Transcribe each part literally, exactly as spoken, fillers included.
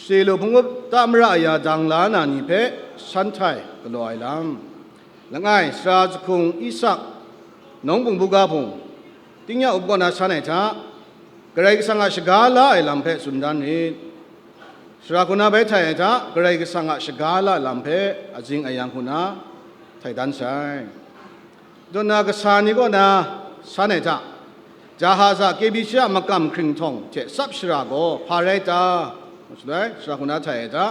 Shade lu hpung up ta mara aya dang la na ni hpe san htai galaw ai lam. Langai, sara jahkung Isak, nawng bungbuga hpung, tingnya up kaw na san ai hta, Karai Kasang a shaga la ai lam hpe tsun dan rit. Sara hku na bai htai ai hta, Karai Kasang a shaga la ai lam hpe azing ayang hku na htai dan sai. Dun na kasa ni kaw na san ai hta, Jahaza K B C a makam hkringhtawng hte tsap shara gaw hpa rai ta? Shaloi, sara hku na htai ai hta,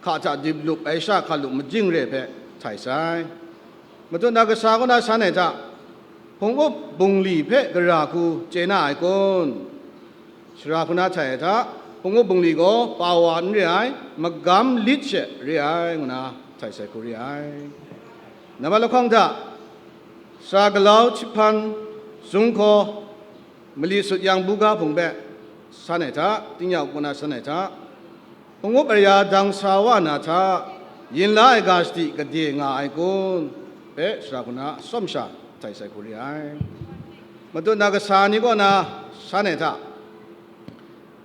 hka hta dip lup ai sha hkalup majing re hpe htai sai. Matut na kasa kaw na san ai hta, hpung up bungli hpe gara hku chye na ai kun? Sara hku na htai ai hta, hpung up bungli gaw pawa n re ai, magam lit she re ai, ngu na htai sai hku re ai. Nambat lahkawng hta, sara galau, hti hpan, zunghkaw, mali sut yang buga hpung hpe san ai hta, tingnya up kaw na san ai hta, hpung up aya dang sa wa na hta, yin la ai ga sadi gade nga ai kun? Hpe sara hku na atsawm sha htai sai hku re ai. Matut na kasa ni kaw na san ai hta,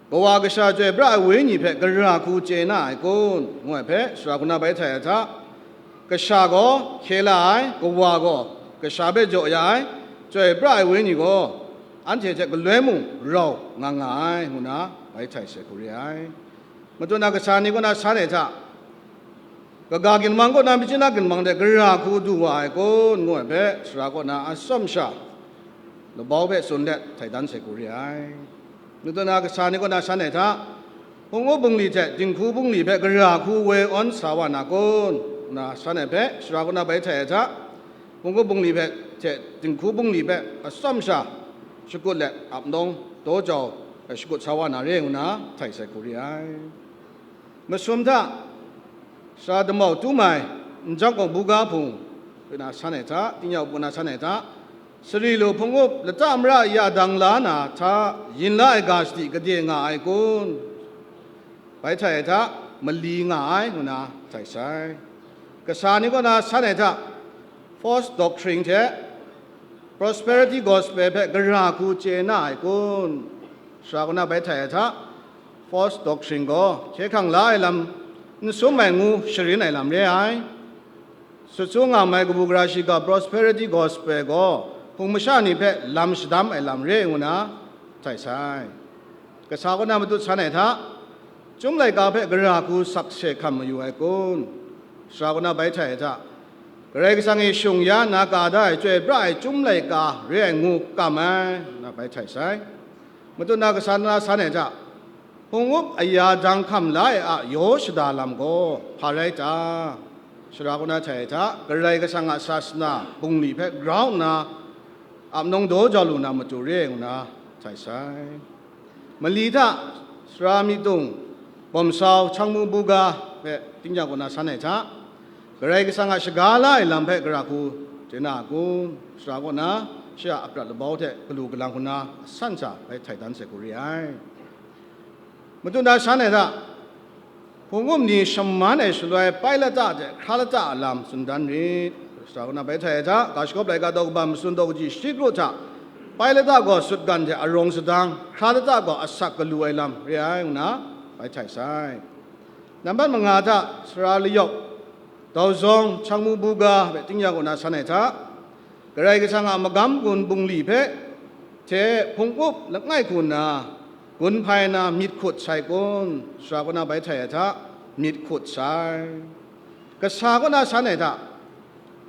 Kawa Kasha Chyoi pra ai Wenyi hpe gara hku chye na ai kun? Ngu ai hpe sara hku na bai htai ai hta, Kasha gaw hkye la ai, Kawa gaw Kasha hpe jaw ya ai, Chyoi pra ai Wenyi gaw anhte hte galoi mung rau nga nga ai, ngu na bai htai sai hku re ai. Matut na kasa ni kaw na san ai hta, kaga ginmang kaw na machyin a ginmang de gara hku du wa ai kun? Ngu ai hpe sara kaw na atsawm sha labau hpe tsun let htai dan sai hku re ai. Matut na kasa ni kaw na san ai hta, hpung up bungli hte dinghku bungli hpe gara hku woi awn sa wa na kun? Ngu na san ai hpe sara kaw na bai htai ai hta, hpung up bungli hpe hte dinghku bungli hpe atsawm sha shakut let ap nawng daw jau shakut sa wa na re, ngu na htai sai hku re ai. Masum hta, sara damau tum ai, njang kawng buga hpung, kaw na san ai hta, tingnya up kaw na san ai hta, sari lu hpung up lata mara ya dang la na hta, yin la ai ga sadi gade nga ai kun? Bai htai ai hta, mali nga ai, ngu na htai sai. Kasa ni kaw na san ai hta, false doctrine hte prosperity gospel hpe gara hku chye na ai kun? Sara kaw na bai htai ai hta, false doctrine gaw hkye hkrang la ai lam, n sum ai ngu sharin ai lam re ai. Sut su ngam ai kabu gara shiga prosperity gospel gaw hpung masha ni hpe lam shadam ai lam re ngu na htai sai. Kasa kaw na matut san ai hta, Chyum laika hpe gara hku sakse hkam mayu ai kun? Sara kaw na bai htai ai hta, Karai Kasang e shung ya na ka da ai Chyoi pra ai Chyum laika re ai ngu kam ai, ngu na bai htai sai. Matut na kasa na san ai hta, hpung up aya dang hkam la ai a yaw shada lam gaw hpa rai ta? Sara kaw na htai ai hta, Karai Kasang a sasana bungli hpe grau nna ap nawng daw jau lu na matu re, ngu na htai sai. Mali hta, sara myitung, bawmsau, changmu buga hpe tingnya kaw na san ai hta, Karai Kasang a shaga la ai lam hpe gara hku chye na a kun? Sara kaw na, shi a aprat labau hte galu galang hku na asan sha bai htai dan sai hku re ai. Matut na san ai hta, hpung up ni shaman ai shaloi Pailata hte hkra lata a lam tsun dan rit. Sara kaw na bai htai ai hta, ga shagawp laika daw kaba matsun daw kaji shi kru hta, Pailata gaw sutgan hte arawng sadang, hkra lata gaw asak galu ai lam re ai, ngu na bai htai sai. Nambat manga hta, sara layawk, dauzawng, changmu buga hpe tingnya kaw na san ai hta, Karai Kasang a magam gun bungli hpe hte hpung up langai hku nna gun hpai na myit hkut sai kun? Sara kaw na bai htai ai hta, myit hkut sai. Kasa kaw na san ai hta,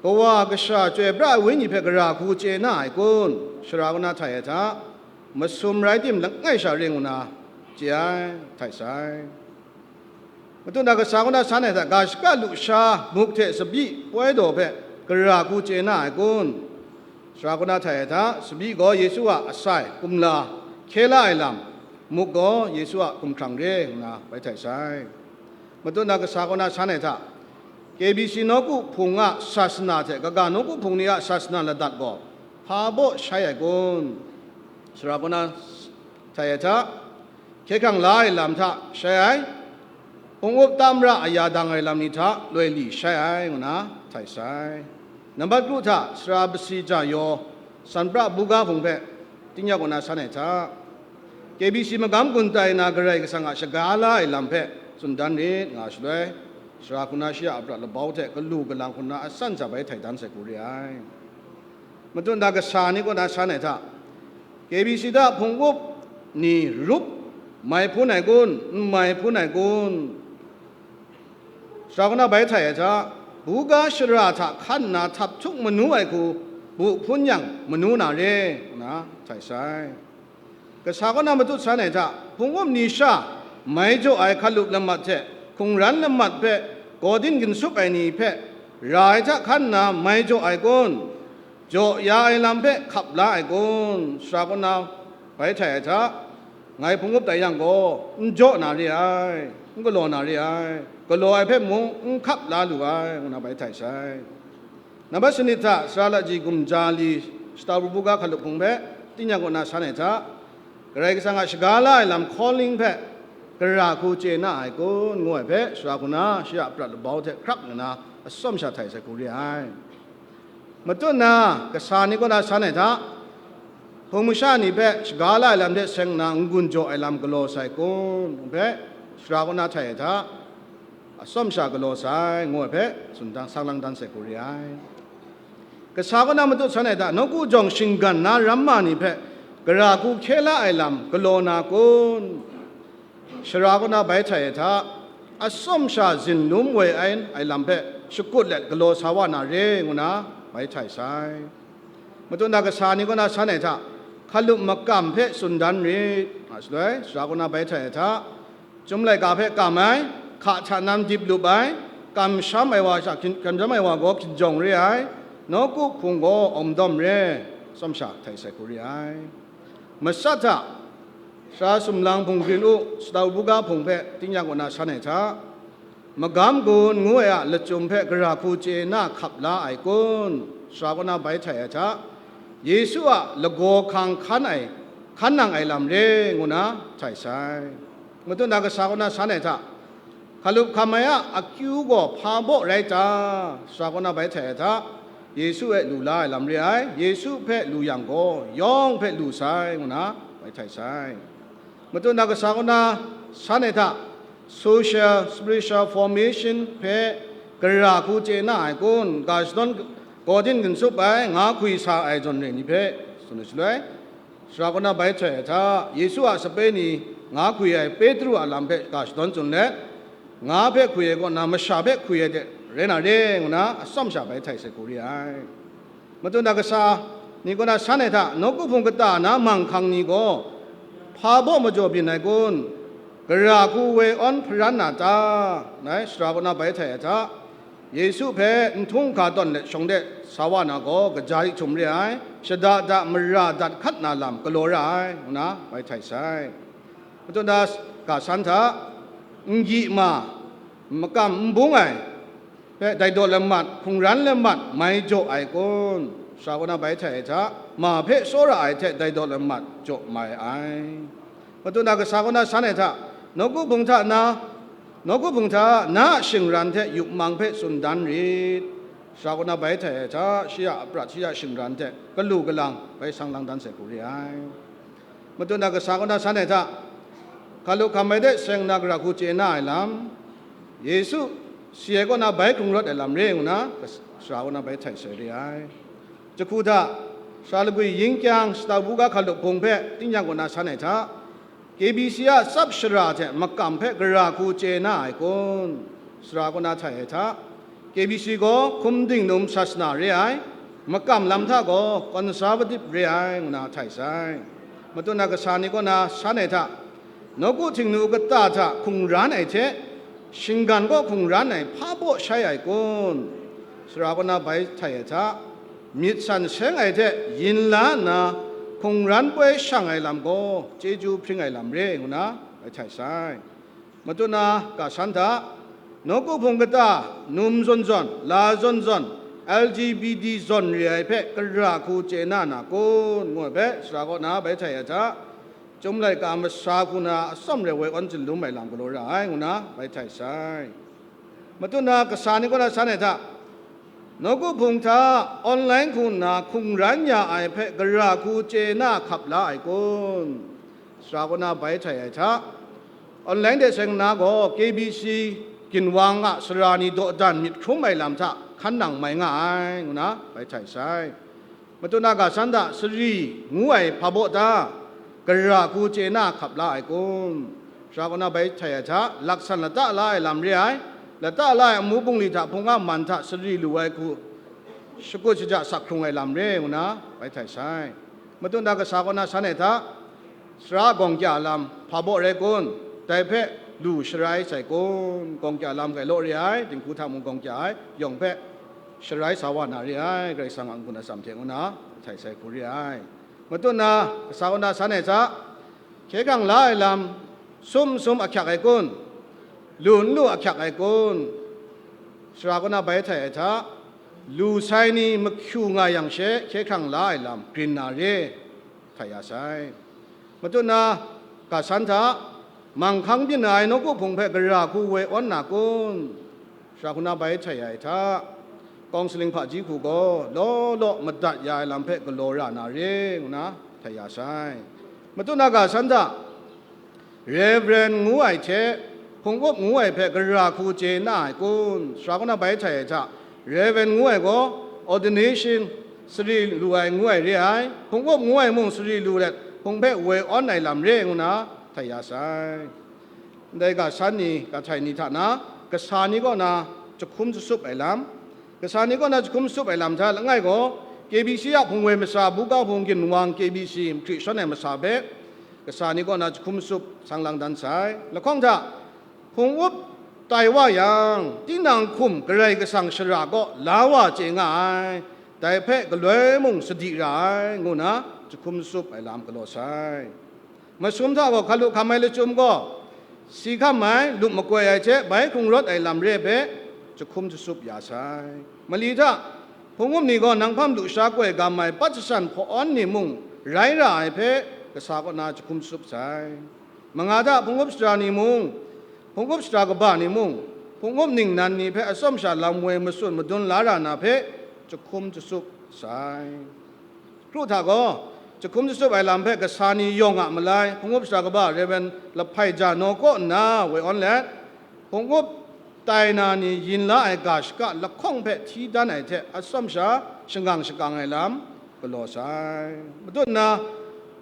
Kawa Kasha Chyoi pra ai Wenyi hpe gara hku chye na ai kun? Sara kaw na htai ai hta, masum rai tim langai sha ring nna chye ai, htai sai. Matut na kasa kaw na san ai hta, ga shaka lusha muk hte tsabyi poi daw hpe gara hku chye na ai kun? Sara kaw na htai ai hta, tsabyi gaw Yesu a asai kumla hkye la ai lam, muk gaw Yesu a hkumhkrang re nna bai htai sai. Matut na kasa kaw na san ai hta, K B C nawku hpung a sasana hte kaga nawku hpung ni a sasana ladat gaw hpa baw shai ai kun? Sara kaw na htai ai hta, hkye hkrang la ai lam hta shai ai, hpung up ta mara aya dang ai lam ni hta loi li shai ai, ngu na htai sai. Nambat kru hta, sara basi ja yaw, sanpra buga hpung hpe tingnya kaw na san ai hta, K B C magam gun tai na Karai Kasang a shaga la ai lam hpe tsun dan rit, nga shaloi, sara hku na shi a aprat labau hte galu galang hku na asan sha bai htai dan sai hku re ai. Matut na kasa ni kaw na san ai hta, K B C hta hpung up ni rup mai hpun ai kun, n mai hpun ai kun? Sara kaw na bai htai ai hta, buga shara hta hkan nna htap htuk manu ai hku bu hpun yang manu na re, nna htai sai. Kasa kaw na matut san ai hta, hpung up ni sha mai jaw ai hkalup lamat hte hkungran lamat hpe gaw din ginsup ai ni hpe ra ai hta hkan nna mai jaw ai kun? Jaw ya ai lam hpe hkap la ai kun? Sara kaw na bai htai ai hta, ngai hpung up tai yang gaw, n jaw na re ai, n galaw na re ai, galaw ai hpe mung n hkap la lu ai, ngu na bai htai sai. Nambat sanit hta, sara laji gumja li, shata bu ga hkalup hpung hpe, tingnyang kaw na san ai hta, Karai Kasang a shaga la ai lam calling hpe, gara hku chye na ai kun, ngu ai hpe, sara hku na shi a prat labau hte hkrap nna, atsawm sha htai sai hku re ai. Matut na, kasa ni kaw na san ai hta, hpung masha ni hpe shaga la ai lam hte seng nna n-gun jaw ai lam galaw sai kun? Ngu hpe, sara kaw na htai ai hta, atsawm sha galaw sai, ngu ai hpe, tsun dan, sang lang dan sai hku re ai. Kasa kaw na matut san ai hta, nawku jawng shinggan na ramma ni hpe gara hku hkye la ai lam galaw na kun? Sara kaw na bai htai ai hta, atsawm sha zinlum woi ai, ai lam hpe shakut let galaw sa wa na re, ngu na bai htai sai. Matut na kasa ni kaw na san ai hta, hkalup makam hpe tsun dan rit, nga shaloi, sara kaw na bai htai ai hta, Chyum laika hpe kam ai, hka hta nam dip lup ai, kamsham ai wa sha hkin-, kamsham ai wa gaw hkinjawng re ai, nawku hpung gaw awmdawm re, atsawm sha htai sai hku re ai. Masat hta, sara sumlang hpung grin u, shata bu ga hpung hpe tingnyang kaw na san ai hta, magam gun ngu ai a lachyum hpe gara hku chye na hkap la ai kun? Sara kaw na bai htai ai hta, Yesu a lagaw hkang hkan ai, hkan nang ai lam re, ngu na htai sai. Matut na kasa kaw na san ai hta, hkalup hkam ai a akyu gaw hpa baw rai ta? Sara kaw na bai htai ai hta, Yesu e lu la ai lam re ai, Yesu hpe lu yang gaw, yawng hpe lu sai, ngu na bai htai sai. Matut na kasa kaw na san ai hta, social, spiritual formation hpe gara hku chye na ai kun? Ga shadawn, gaw din ginsup ai, nga hkwi sa ai zawn re ni hpe, tsun ai shaloi, sara kaw na bai htai ai hta, Yesu a sape ni nga hkwi ai Petru a lam hpe ga shadawn tsun let, nga hpe hkwi ai kaw na masha hpe hkwi ai de rai na re, ngu na atsawm sha bai htai sai hku re ai. Matut na kasa ni kaw na san ai hta, nawku hpung kata na manghkang ni gaw hpa baw majaw byin ai kun? Gara hku woi awn hparan na ta? Nai sara kaw na bai htai ai hta, Yesu hpe n htung hka tawn let shawng de sa wa na gaw, kaja dik htum re ai, shada da mara dat hkat na lam galaw ra ai, ngu na bai htai sai. Matut na ga san hta, n gyi ma, makam n bung ai, hpe dai daw lamat, hkungran lamat mai jaw ai kun? Sara kaw na bai htai ai hta, ma hpe tsawra ai hte dai daw lamat jaw mai ai. Matut na kasa kaw na san ai hta, nawku hpung hta na, nawku hpung hta na a shingran hte yup mang hpe tsun dan rit. Sara kaw na bai htai ai hta, shi a aprat, shi a shingran hte galu galang bai sang lang dan sai hku re ai. Matut na kasa kaw na san ai hta, hkalup hkam ai de seng na gara hku chye na ai lam, Yesu si ai kaw na bai hkrung rawt ai lam re ngu na, kas-, sara kaw na bai htai sai re ai. Jahku hta, sara lagwi yin kyang, shata bu ga hkalup hpung hpe tingnyang kaw na san ai hta, K B C a tsap shara hte makam hpe gara hku chye na ai kun? Sara kaw na htai ai hta, K B C gaw hkum dingnum sasana re ai, makam lam hta gaw conservative re ai, ngu na htai sai. Matut na kasa ni kaw na san ai hta, nawku htingnu kata hta hkungran ai hte, shinggan kaw hkungran ai hpa baw shai ai kun? Sara kaw na bai htai ai hta, myit san seng ai hte yin la nna, hkungran poi shang ai lam gaw chyeju hpring ai lam re, ngu na bai htai sai. Matut na ga san hta, nawku hpung kata, num zawn zawn, la zawn zawn, L G B T zawn re ai hpe gara hku chye na na kun? Ngu ai hpe, sara kaw na bai htai ai hta, Chyum laika masha hku na atsawm re woi awn zinlum ai lam galaw ra ai, ngu na bai htai sai. Matut na kasa ni kaw na san ai hta, nawku hpung hta online hku nna hkungran ya ai hpe gara hku chye na hkap la ai kun? Sara kaw na bai htai ai hta, Online de seng na gaw K B C ginwang a sara ni dawdan myit hkrum ai lam hta hkan nang mai nga ai, ngu na bai htai sai. Matut na ga san hta sari ngu ai hpa baw ta? Gara hku chye na hkap la ai kun? Sara kaw na bai htai ai hta, laksan lata la ai lam re ai, lata la ai amu bungli hta hpung a man hta sari lu ai hku shakut shaja sak hkrung ai lam re, ngu na bai htai sai. Matut na kasa kaw na san ai hta, sara gawng kya lam hpa baw rai kun? Dai hpe lu sharai sai kun? Gawng kya lam kai law re ai, dinghku hta mung gawng kya ai yawng hpe sharai sa wa na re ai, Karai Kasang a n-gun atsam hte ngu na htai sai hku re ai. Matut na kasa kaw na san ai hta, hkye hkrang la ai lam sum sum ahkyak ai kun? Lu n lu ahkyak ai kun? Sara kaw na bai htai ai hta, lu sai ni mahkyu nga yang she hkye hkrang la ai lam grin na re, htai ya sai. Matut na ga san hta, manghkang byin ai nawku hpung hpe gara hku woi awn na kun? Sara kaw na bai htai ai hta, kaungsaling hpaji hku gaw law law madat ya ai lam hpe galaw ra na re, ngu na htai ya sai. Matut na ga san hta, Reverend ngu ai hte hpung up ngu ai hpe gara hku chye na ai kun? Sara kaw na bai htai ai hta, Reverend ngu ai gaw ordination sari lu ai ngu ai re ai, hpung up ngu ai mung sari lu let hpung hpe woi awn ai lam re, ngu na htai ya sai. Ndai ga san ni, ga htai ni hta na, kasa ni kaw na jahkum jasup ai lam, kasa ni kaw na jahkum jasup ai lam hta langai gaw, K B C a hpung woi masa, buga hpung ginwang K B C mahkri shawn ai masa hpe, kasa ni kaw na jahkum jasup sang lang dan sai. Lahkawng hta, hpung up tai wa yang, tinang hkum Karai Kasang shara kaw la wa chye nga ai, dai hpe galoi mung sadi ra ai, ngu na jahkum jasup ai lam galaw sai. Masum hta gaw hkalu hkam ai lachyum gaw, si hkam ai, lup makoi ai hte bai hkrung rawt ai lam re hpe jahkum jasup ya sai. Mali hta, hpung up ni gaw nang hpam lusha koi gam ai pat shasan hpaw awn ni mung rai ra ai hpe kasa kaw na jahkum jasup sai. Manga hta hpung up sara ni mung, hpung up sara kaba ni mung, hpung up ningnan ni hpe atsawm sha lam woi matsun madun la ra na hpe jahkum jasup sai. Kru hta gaw, jahkum jasup ai lam hpe kasa ni yawng a malai, hpung up sara kaba Reverend Lahpai Janaw kaw nna woi awn let, hpung up tai na ni yin la ai ga shaka lahkawng hpe hti dan ai hte atsawm sha shangang shakang ai lam galaw sai. Matut nna,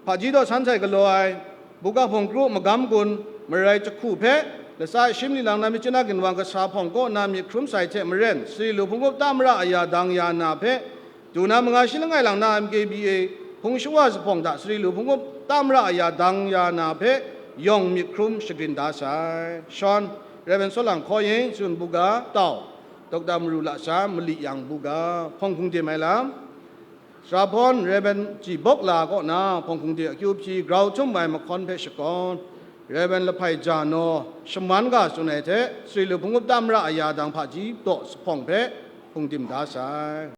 hpaji daw san sai galaw ai, buga hpawng kru magam gun, marai jahku hpe, latsa shim li lang na myit chyen na ginwang kasa hpawng kaw na myit hkrum sai hte maren, sari lu hpung up ta mara aya dang ya na hpe, du na manga shi langai lang na M K B A hpung shawa zuphpawng hta sari lu hpung up ta mara aya dang ya na hpe yawng myit hkrum shagrin da sai. Shawn, Reverend Sawlang Hkaw Ying, Tsun Buga, Tau, Doctor Maru Lasam, Mali Yang Buga, hpawng hkungdim ai lam, Sara hpawn Reverend Ji Bawk La kaw na hpawng hkungdim akyu hpyi grau htum ai mahkawn hpe shakawn, Reverend Lahpai Janaw shaman ga tsun ai hte, sari lu hpung up ta mara aya dang hpaji daw zuphpawng hpe hkungdim da sai.